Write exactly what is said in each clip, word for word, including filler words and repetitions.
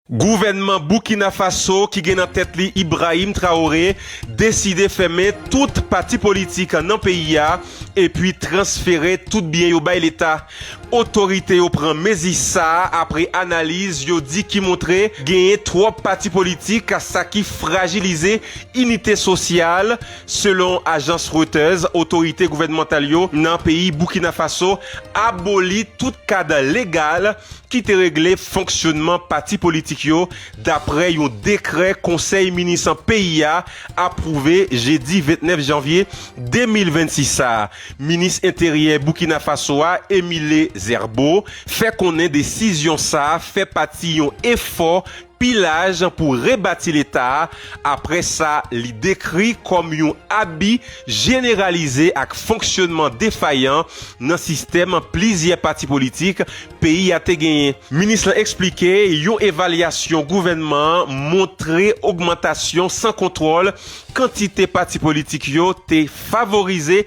Gouvènman Burkina Faso ki gen nan tèt li Ibrahim Traoré deside fèmen tout pati politik nan peyi a epi transfere tout byen yo bay Leta. Otorite yo pran mezi sa a apre analiz yo di ki montre genyen twòp pati politik, sa ki frajilize inite sosyal. Selon ajans Reuters, otorite gouvènmantal yo nan peyi Burkina Faso aboli tout kad legal ki te regle fonksyonman pati politik yo, dapre yon dekrè Konsèy Minis peyi a apwouve jedi vennèf janvye de mil vennsis sa a. Minis Enteryè Burkina Faso a, Émile Zerbo, fè konnen desizyon sa a fè pati yon efò pi laj pou rebati Leta a. Apre sa, li dekri kòm yon abi jeneralize ak fonksyonman defayan nan sistèm plizyè pati politik peyi a te genyen. Minis lan eksplike yon evalyasyon gouvènman an montre ogmantasyon san kontwòl kantite pati politik yo te favorize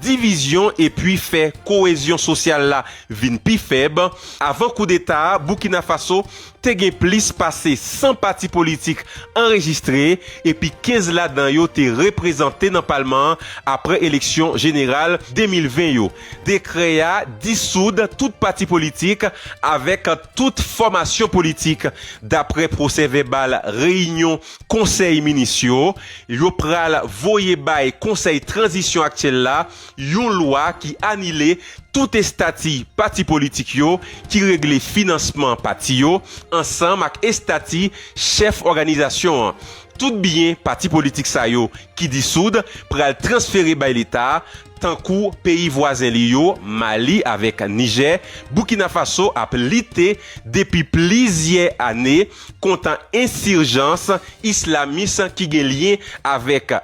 divizyon epi fè koyezyon sosyal la vin pi fèb. Avan koudeta a, Burkina Faso te gen plis pase san pati politik anrejistre, epi kenz ladan yo te reprezante nan palman an apre eleksyon jeneral de mil ven yo. Dekrè a disoud tout pati politik avèk tout fòmasyon politik. Dapre pwosè vèbal reyinyon Konsèy Minis yo, yo pral voye bay Konsèy Tranzisyon aktyèl la yon lwa ki anile tout estati pati politik yo, ki regle finansman pati yo, ansanm ak estati chèf òganizasyon an. Tout byen pati politik sa yo ki disoud pral transfere bay Leta a, tankou peyi vwazen li yo, Mali avèk Nijè. Burkina Faso ap lite depi plizyè ane kont ensijans islamis ki gen lyen avèk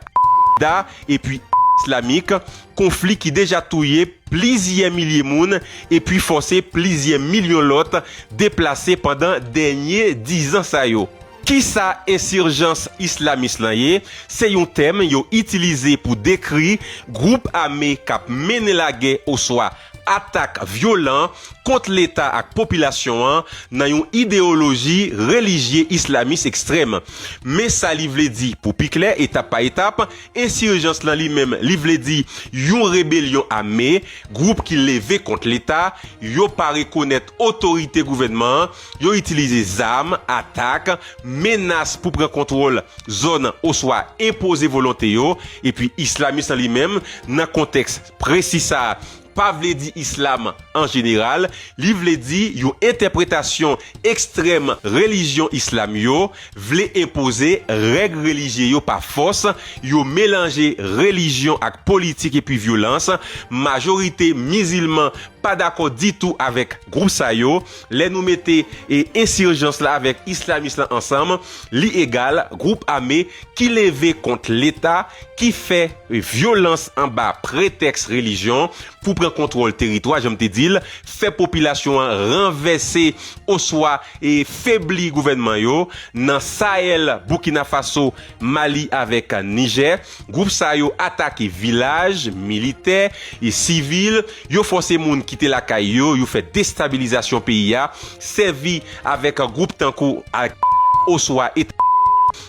da epi Islamik, konfli ki deja touye plizyè milye moun epi fòse plizyè milyon lòt deplase pandan dènye dizan sa yo. Kisa ensijans islamis lan ye? Se yon tèm yo itilize pou dekri gwoup ame k ap mennen lagè oswa atak vyolan kont Leta ak popilasyon an nan yon ideyoloji relijye islamis ekstrèm. Men sa li vle di pou pi klè, etap pa etap, ensijans lan li menm, li vle di yon rebelyon ame, gwoup ki leve kont Leta, yo pa rekonèt otorite gouvènman an, yo itilize zam, atak, menas pou pran kontwòl zòn oswa enpoze volonte yo, epi islamis lan li menm, nan kontèks presi sa a, pa vle di islam an jeneral, li vle di yon entèpretasyon ekstrèm relijyon islam yo, vle enpoze règ relijye yo pa fòs, yo melanje relijyon ak politik epi vyolans, majorite mizilman pa dakò ditou avèk gwoup sa yo. Lè nou mete e ensijans la avèk islamis lan ansanm, li egal gwoup ame ki leve kont Leta, ki fè vyolans anba pretèks relijyon pou pran kontwòl teritwa, jan m te di l, fè popilasyon an ranvèse oswa e febli gouvènman yo nan Sahèl, Burkina Faso, Mali avèk Nijè. Gwoup sa yo atake vilaj, militè e sivil, yo fòse moun kite lakay yo, yo fè destabilizasyon peyi a, sèvi avèk gwoup tankou Al oswa Eta,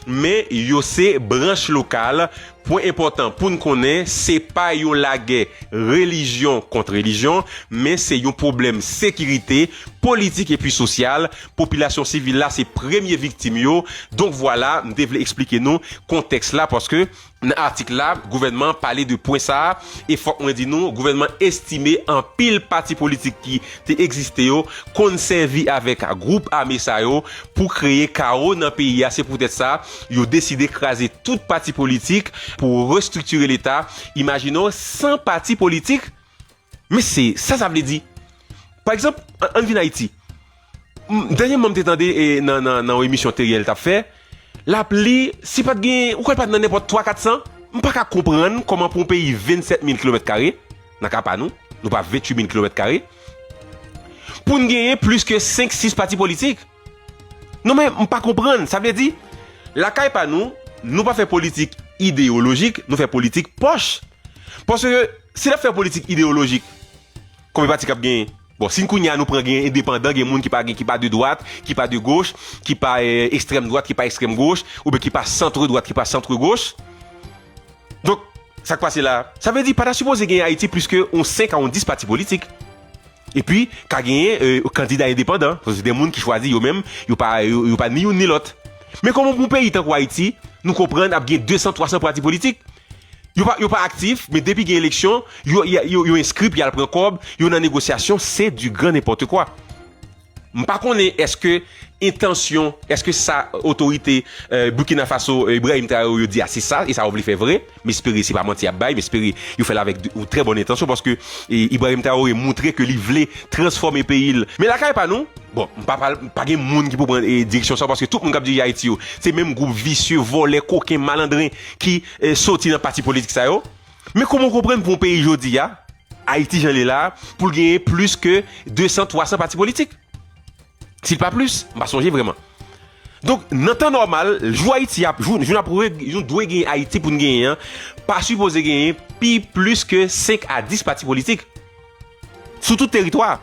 men yo se branch lokal. Pwen enpòtan pou n konnen, se pa yon lagè relijyon kont relijyon, men se yon pwoblèm sekirite, politik epi sosyal. Popilasyon sivil la se premye viktim yo. Donk vwala, m te vle eksplike nou kontèks la, paske nan atik la, gouvènman an pale de pwen sa a, e fòk mwen di nou, gouvènman estime anpil pati politik ki te egziste yo konn sèvi avèk gwoup ame sa yo pou kreye kawo nan peyi a. Se poutèt sa, yo deside kraze tout pati politik pou restriktire Leta. Imajine w, san pati politik. Men se sa sa vle di. Pa egzanp, an, ann vin Ayiti. M, dènyèman, m te tande e, nan, nan, nan yon emisyon Teriel t ap fè, l ap li, si pa t gen, ou kwè l pa t nan nenpòt twa kat san? M pa ka konprann kòman pou yon peyi vennsèt mil kilomèt kare, nan ka pa nou, nou pa venntuit mil kilomèt kare, pou n genyen plis ke senk, sis pati politik. Non, men m pa konprann. Sa vle di, lakay pa nou, nou pa fè politik ideyolojik, nou fè politik pòch. Paske si n ap fè politik ideyolojik, konbyen pati k ap genyen? Bon, si kounye a nou pran gen endepandan, gen moun ki pa gen, ki pa de dwat, ki pa de goch, ki pa eh, ekstrèm dwat, ki pa ekstrèm goch, oubyen ki pa sant dwat, ki pa sant goch. Donk, sa k pase la? Sa vle di pa ta sipoze gen Ayiti plis ke yon senk a yon dis pati politik. Epi, ka genyen eh, kandida endepandan. Paske se de moun ki chwazi yo menm, yo pa, yo, yo pa ni youn ni lòt. Men kòman pou yon peyi tankou Ayiti, nou konprann ap gen de san, twa san pati politik? Yo pa, yo pa aktif, men depi gen eleksyon, yo, yo, yo, yo enskri, pou y al pran kòb, yo nan negosyasyon, se du grand n'importe quoi. M pa konnen èske entansyon, èske sa otorite eh, Burkina Faso, eh, Ibrahim Traoré yo di a, se sa, e sa yo vle fè vre. M espere se pa manti y ap bay, m espere yo fè l avèk de- yon trè bòn entansyon, paske eh, Ibrahim Traoré montre ke li vle transfòme peyi l. Men lakay pa nou, bon, m pa, pral- m pa gen moun ki pou pran eh, direksyon sa, paske tout moun k ap dirije Ayiti yo, se menm gwoup visye, vòlè, koken, malandren ki eh, soti nan pati politik sa yo. Men kòman w konprann pou yon peyi jodi a, Ayiti jan l ye la, pou l genyen plis ke de san, twa san pati politik? Si l pa plis, m pa sonje vrèman. Donk, nan tan nòmal, jou Ayiti ap, jou, jou n ap re, jou n dwe genyen Ayiti pou n genyen an, pa sipoze genyen pi plis ke senk a dis pati politik. Sou tout teritwa.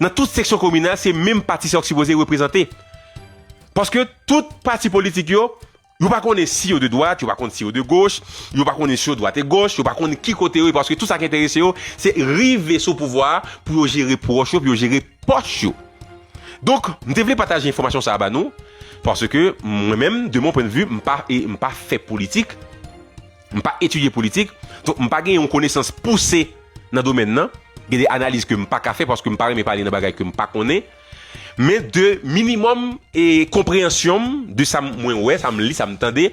Nan tout seksyon kominal, se menm pati sa yo k sipoze reprezante. Paske tout pati politik yo, yo pa konnen si yo de dwat, yo pa konnen si yo de goch, yo pa konnen si yo dwat e goch, yo pa konnen ki kote yo ye, paske tout sa k enterese yo, se rive sou pouvwa a pou yo jere pwòch yo, pou yo jere pòch yo. Donk, m te vle pataje enfòmasyon sa a ba nou, paske mwen menm, de mon point de vue, m pa, e, m pa fè politik, m pa etidye politik, donk m pa gen yon konesans pouse nan domèn nan. Gen de analiz ke m pa ka fè paske m pa renmen pale nan bagay ke m pa konnen. Men de minimòm e konpreyansyon m, de sa m- mwen wè, sa m li, sa m tande,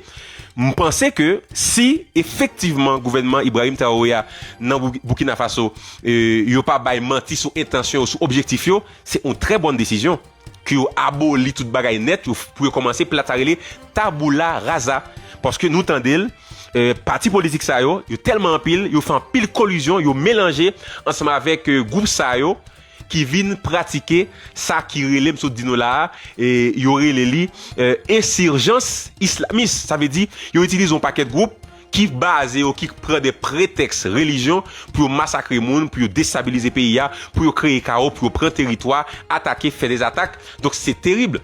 m panse ke si efektivman gouvènman Ibrahim Traoré a nan Bou- Burkina Faso, e, yo pa bay manti sou entansyon yo, sou objektif yo, se yon trè bòn desizyon. Ke yo aboli tout bagay nèt, yo, pou yo kòmanse plat sa rele tabula rasa. Paske nou tande l, eh, pati politik sa yo, yo tèlman anpil, yo fè anpil kolizyon, yo melanje ansanm avèk eh, gwoup sa yo ki vin pratike sa ki rele, m sot di nou la a, e yo rele li eh, ensijans islamis. Sa vle di, yo itilize yon pakèt gwoup ki baze yo, ki pran de pretèks relijyon pou yo masakre moun, pou yo destabilize peyi a, pou yo kreye kawo, pou yo pran teritwa, atake, fè de atak. Donk se terib.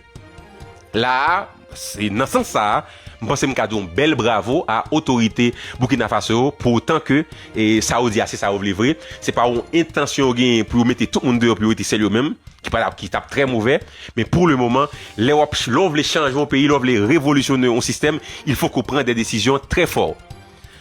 La a, se nan sans sa a, m panse m ka di yon bèl bravo a otorite Burkina Faso yo, pou otan ke e, sa yo di a, se sa yo vle vre. Se pa yon entansyon yo genyen pou yo mete tout moun deyò, pou yo rete sèl yo menm, ki pa t ap, ki t ap trè movè. Men pou le moman, lè w ap, lè w vle chanje yon peyi, lè w vle revolisyone yon sistèm, il faut que w pran de desizyon trè fò.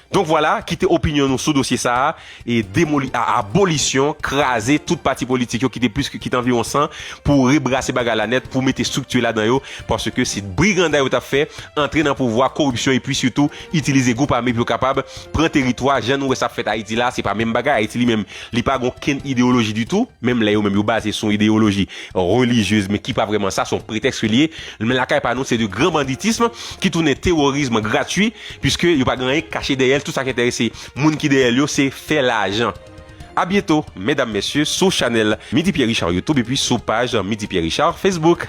Donk vwala, kite opinyon nou sou dosye sa a, e demoli, a, abolisyon, kraze tout pati politik yo, kite plis ke, kite anviwon san, pou rebrase bagay la nèt, pou mete estrikti ladan yo, paske se briganda yo t ap fè, antre nan pouvwa, koripsyon, epi sitou, itilize gwoup ame pou yo kapab pran teritwa, jan nou wè sa ap fèt Ayiti la, se pa menm bagay, Ayiti li menm, li pa gen okenn ideyoloji ditou, menm lè yo menm yo baze sou ideyoloji relijyez, men ki pa vrèman sa, se yon pretèks ke li ye, men lakay pa nou, se de gran banditism ki tounen teworism gratui, puiske yo pa gen anyen k kache dèyè l, tout sa k enterese moun ki dèyè l yo, se fè lajan. A byento, medam, mesye, sou chanèl Midi Pierre Richard YouTube epi sou paj Midi Pierre Richard Facebook.